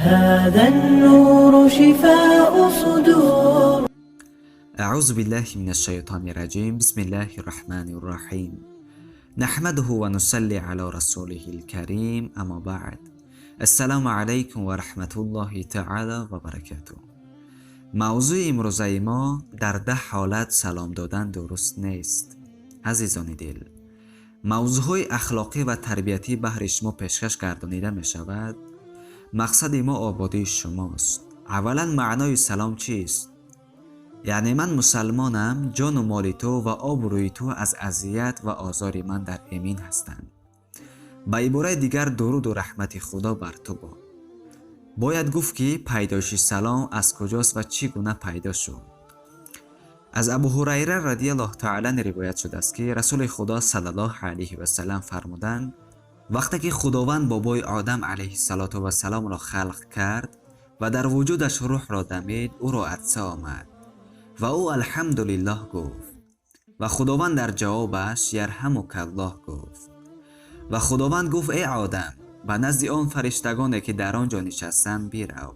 هذا النور شفاء صدور. أعوذ بالله من الشيطان الرجيم. بسم الله الرحمن الرحيم. نحمده ونصلي على رسوله الكريم. أما بعد، السلام علیکم و رحمت الله تعالی و برکاته. موضوع امروزه ما: در 10 حالت سلام دادن درست نیست. عزیزان دل، موضوعهای اخلاقی و تربیتی بهر شما پیشکش گردانیده می شود. مقصد ما آبادی شماست. اولا، معنای سلام چیست؟ یعنی من مسلمانم، جان و مال تو و آبروی تو از اذیت و آزار من در امین هستند. به عباره دیگر، درود و رحمت خدا بر تو باد. باید گفت که پیدایش سلام از کجاست و چگونه پیدا شد. از ابو هریره رضی الله تعالی عنه روایت شده است که رسول خدا صلی الله علیه و سلم فرمودند: وقتی که خداوند بابای آدم علیه السلام را خلق کرد و در وجودش روح را دمید، او را عطسه آمد و او الحمدلله گفت و خداوند در جوابش یرحمک الله گفت و خداوند گفت: ای آدم، به نزد آن فرشتگانی که در آنجا نشستند بیرو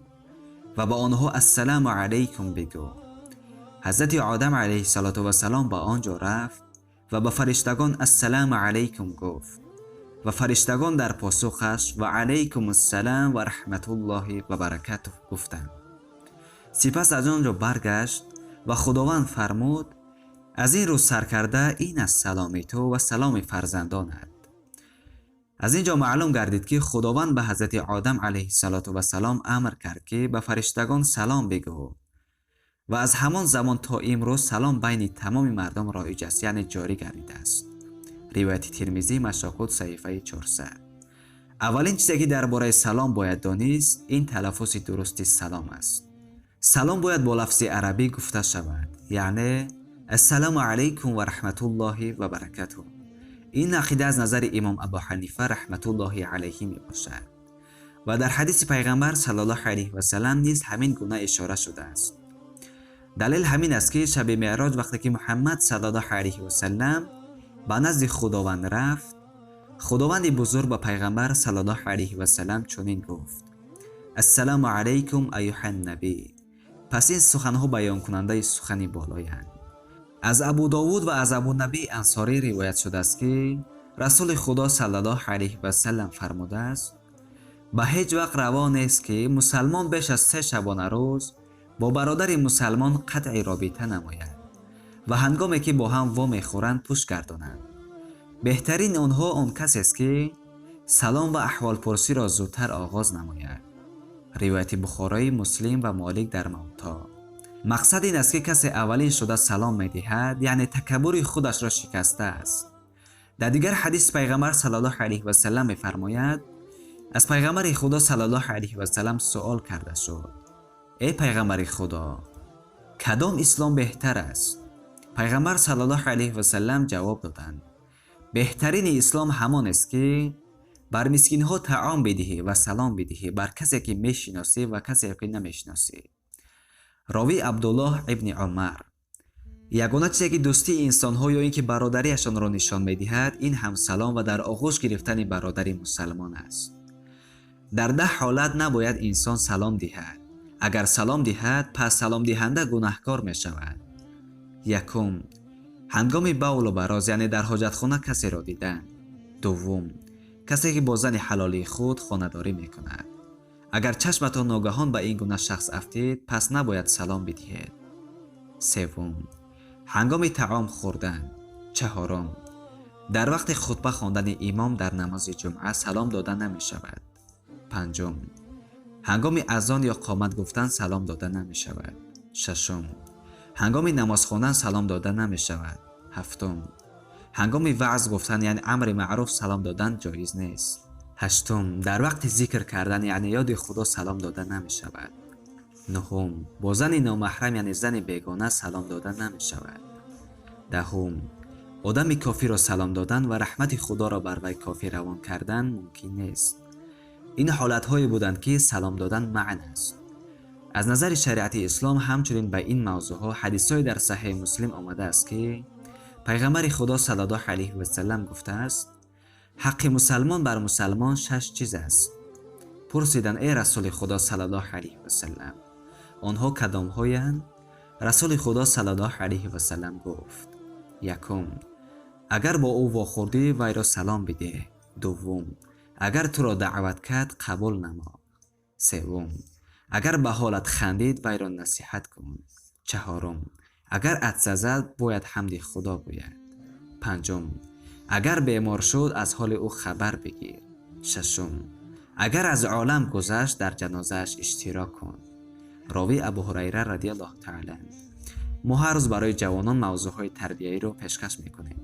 و به آنها السلام علیکم بگو. حضرت آدم علیه السلام به آنجا رفت و به فرشتگان السلام علیکم گفت و فرشتگان در پاسخش و علیکم السلام و رحمت الله و برکاته گفتند. سپس از آنجا برگشت و خداوند فرمود: از این روز سر کرده این از سلام تو و سلام فرزندانت. از اینجا معلوم گردید که خداوند به حضرت آدم علیه السلام امر کرد که به فرشتگان سلام بگو و از همان زمان تا امروز سلام بین تمام مردم رایج است، یعنی جاری گردیده است. روایت ترمذی، مشاکات، صحیفه 400. اولین چیزی که درباره سلام باید دانست، این تلفظ درست سلام است. سلام باید با لفظ عربی گفته شود، یعنی السلام علیکم و رحمت الله و برکاته. این عقیده از نظر امام ابو حنیفه رحمت الله علیه می باشد و در حدیث پیغمبر صلی الله علیه و سلم نیز همین گونه اشاره شده است. دلیل همین است که شب معراج، وقتی که محمد صلی الله علیه و سلم به نزد خداوند رفت، خداوند بزرگ به پیغمبر صلی الله علیه و سلم چنین گفت: السلام علیکم ایها النبی. پس این سخنها بیان کننده سخن بالایند. از ابو داود و از ابو نبی انصاری روایت شده است که رسول خدا صلی الله علیه و سلم فرموده است: به هیچ وقت روا نیست که مسلمان بیش از 3 شبانه روز با برادر مسلمان قطع رابطه نماید و هنگامی که با هم وا میخورند پشت گردانند. بهترین آنها آن کسی است که سلام و احوال پرسی را زودتر آغاز نماید. روایت بخاری، مسلم و مالک در موطا. مقصد این است که کسی اولین شده سلام میدهد، یعنی تکبر خودش را شکسته است. در دیگر حدیث پیغمبر صلی الله علیه و سلم میفرماید: از پیغمبر خدا صلی الله علیه و سلم سوال کرده شد: ای پیغمبر خدا، کدام اسلام بهتر است؟ پیغمبر صلی الله علیه و سلم جواب دادند: بهترین اسلام همان است که بر مسکین ها طعام بدهی و سلام بدهی بر کسی که میشناسی و کسی که نمیشناسی. راوی عبدالله ابن عمر. یگانه چیزی که دوستی انسان ها یا اینکه برادریشان را نشان میدهد، این هم سلام و در آغوش گرفتن برادر مسلمان است. در 10 حالت نباید انسان سلام دهد. اگر سلام دهد، پس سلام دهنده گناهکار می شود. یکم، هنگام بول و براز، یعنی در حاجتخانه کسی را دیدن. دوم، کسی که با زن حلالی خود خانه‌داری می کند. اگر چشمتان ناگهان به این گونه شخص افتید، پس نباید سلام بدهید. سوم، هنگام طعام خوردن. چهارم، در وقت خطبه خواندن امام در نماز جمعه سلام داده نمی شود. پنجم، هنگام اذان یا قامت گفتن سلام داده نمی شود. ششم، هنگام نماز خواندن سلام داده نمی شود. هفتم، هنگام وعظ گفتن، یعنی امر معروف، سلام دادن جایز نیست. هشتم، در وقت ذکر کردن، یعنی یاد خدا، سلام داده نمی شود. نهم، با زن نامحرم، یعنی زن بیگانه، سلام داده نمی شود. دهم، آدم کافر را سلام دادن و رحمت خدا را بر وی کافر روان کردن ممکن نیست. این حالت هایی بودند که سلام دادن منع است. از نظر شریعت اسلام همچنین به این موضوع ها حدیث های در صحیح مسلم آمده است که پیغمبر خدا صلی الله علیه و سلم گفته است: حق مسلمان بر مسلمان 6 چیز است. Пурсиданд: эй Расули Худо саллаллоҳу алайҳи васаллам, онҳо кадомҳоянд? Расули Худо саллаллоҳу алайҳи васаллам гуфт: якум, агар бо ӯ вохӯрдӣ, вайро салом бидеҳ. Дуввум, агар туро даъват кард, қабул намо. Севум, агар ба ҳолат хандид, вайро насиҳат кун. Чаҳорум, агар атса зад, бояд ҳамди Худо гӯяд. Панҷум, агар бемор шуд, аз ҳоли ӯ хабар бигир. Шашум, агар аз олам гузашт, дар ҷанозааш иштирок кун. Ровӣ Абу Ҳурайра радиаллоҳу таала. Мо ҳар рӯз барои ҷавонон мавзӯъҳои тарбиявиро пешкаш мекунем,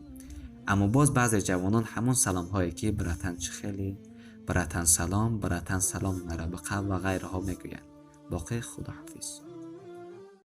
аммо боз баъзе ҷавонон ҳамон саломҳое ки братан чӣ хеле, братан салом, братан салом нарабиқа ва ғайраҳо мегӯянд. Боқӣ худоҳофиз.